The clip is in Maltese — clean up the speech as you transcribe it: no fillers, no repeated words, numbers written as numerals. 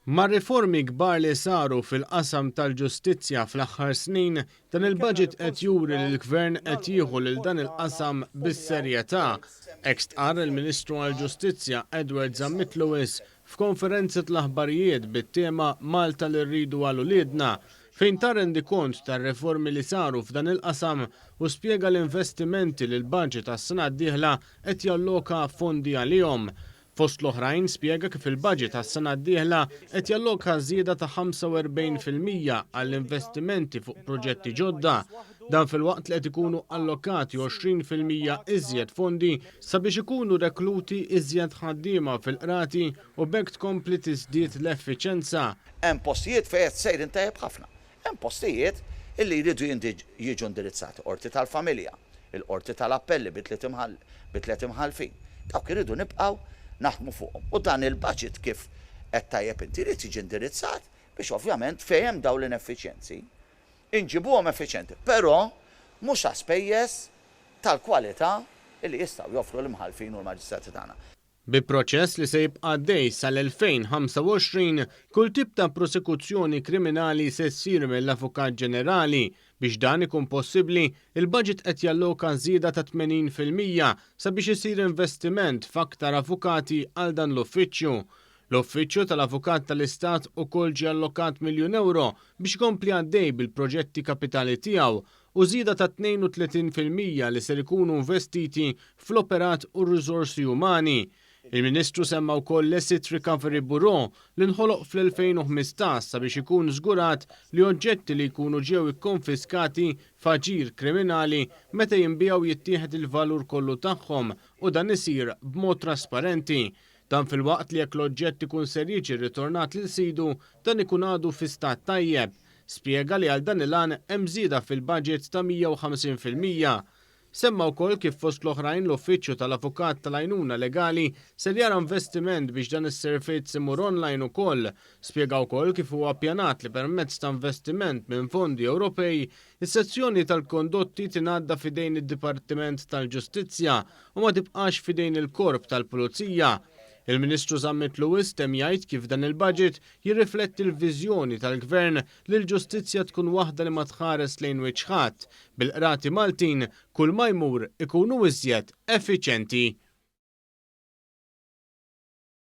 Mar-riformi kbar li saru fil-qasam tal-ġustizzja fl-aħħar snin, dan il-budget qed juri li l-Gvern qed jieħu lil dan il-qasam bis-serjetà. Hekk stqarr il-Ministru għall-Ġustizzja Edward Zammit Lewis f'konferenza tal-aħbarijiet bit-tema 'Malta li rridu għal uliedna' fejn ta rendikont tar-riformi li saru f'dan il-qasam u spjega l-investimenti li l-budget għas-sena d-dieħla qed jalloka fondi għalihom. Fost l-oħrajn spjega kif il-budget għas-sena d-dieħla qed jalloka żieda ta' 45% għall-investimenti fuq proġetti ġodda. Dan filwaqt li qed ikunu allokati 20% iżjed fondi sabiex ikunu rekluti iżjed ħaddiema fil-qrati u b'hekk tkompli tiżdied l-effiċenza. Hemm postijiet fejn qed sejrin tajjeb ħafna. Hemm postijiet illi jridu jiġu indirizzati, Qorti tal-Familja, il-Qorti tal-Appelli bi tliet bi tliet imħallfin. Dawk irridu nibqgħu naħdmu fuqhom. U dan il-budget kif għedt tajjeb inti jrid jiġi indirizzat biex ovvjament fejn hemm dawn l-ineffiċjenzi inġibuhom effiċjenti, però mhux a spejjeż tal-kwalità illi jistgħu joffru l-imħallfin u l-maġistrati tagħna. Bi proċess li se jibqa' għaddej sal-2025, kull tip ta' prosekuzzjoni kriminali se ssir mill-Avukat Ġenerali. Biex dan ikun possibbli, il-baġit qed jalloka żieda ta' 80% sabiex isir investiment f'aktar avukati għal dan l-uffiċċju. L-Uffiċċju tal-Avukat tal-Istat ukoll ġie allokat miljun ewro biex ikompli għaddej bil-proġetti kapitali tiegħu u żieda ta' 32% li ser ikunu investiti fl-operat u r-riżorsi umani. Il-Ministru semma wkoll l-Asset Recovery Bureau li nħoloq fl-2015 sabiex ikun żgurat li oġġetti li jkunu ġew ikkonfiskati f'aġir kriminali meta jinbiegħu jittieħed il-valur kollu tagħhom u dan isir b'mod trasparenti. Dan filwaqt li jekk l-oġġett ikun ser jiġi rritornat lil sidu, dan ikun għadu fi stat tajjeb. Spjega li għal dan il-għan hemm żieda fil-budget ta' 150%. Semma wkoll kif fost l-oħrajn l-Uffiċċju tal-Avukat tal-Għajnuna Legali ser jara investiment biex dan is-servizz imur online ukoll. Spjega wkoll kif huwa ppjanat li permezz ta' investiment minn fondi Ewropej, is-sezzjoni tal-kondotti tingħadda f'idejn id-Dipartiment tal-Ġustizzja u ma tibqax f'idejn il-Korp tal-Pulizija. Il-Ministru Zammit Lewis temm jgħid kif dan il-budget jirrifletti l-viżjoni tal-Gvern li l-ġustizzja tkun waħda li ma tħares lejn wiċċ ħadd, bil-qrati Maltin kull ma jmur ikunu iżjed effiċenti.